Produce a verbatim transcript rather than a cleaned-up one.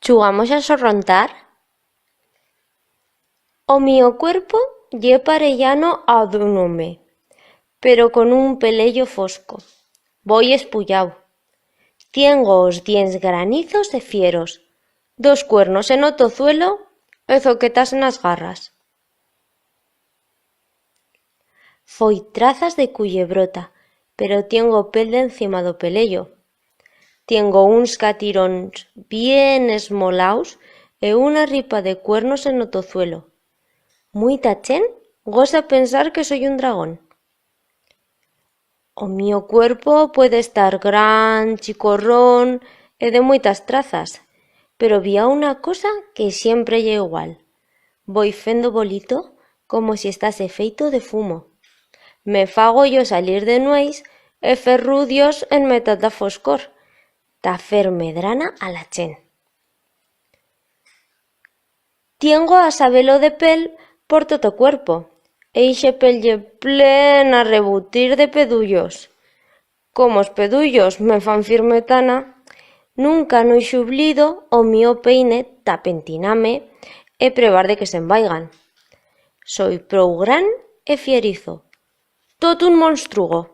Chugamos a sorrontar? O mío cuerpo ye parellano a d'un home, pero con un pelello fosco. Voi espullau. Tiengo os dients granizos e fieros, dos cuernos en o tozuelo e zoquetas en as garras. Foi trazas de cuyebrota, pero tiengo pel d'encima d'o pelello. Tiengo uns catirons bien esmolaus e una ripa de cuernos en o tozuelo. Muita chent gosa pensar que soi un dragón. O mío cuerpo puede estar gran, chicorrón e de muitas trazas, pero bi ha una cosa que siempre ye igual. Voi fendo bolito como si estase feito de fumo. Me fago yo salir de nueis e fer rudios en metat d'a foscor, ta fer medrana a la chent. Tiengo a sabelo de pel por tot o cuerpo, e ixe pel ye plena rebutir de pedullos. Como os pedullos me fan firmetana, nunca no i xublido o mío peine ta pentiname e prebar de que se'n vaigan. Soi prou gran e fierizo, tot un monstrugo.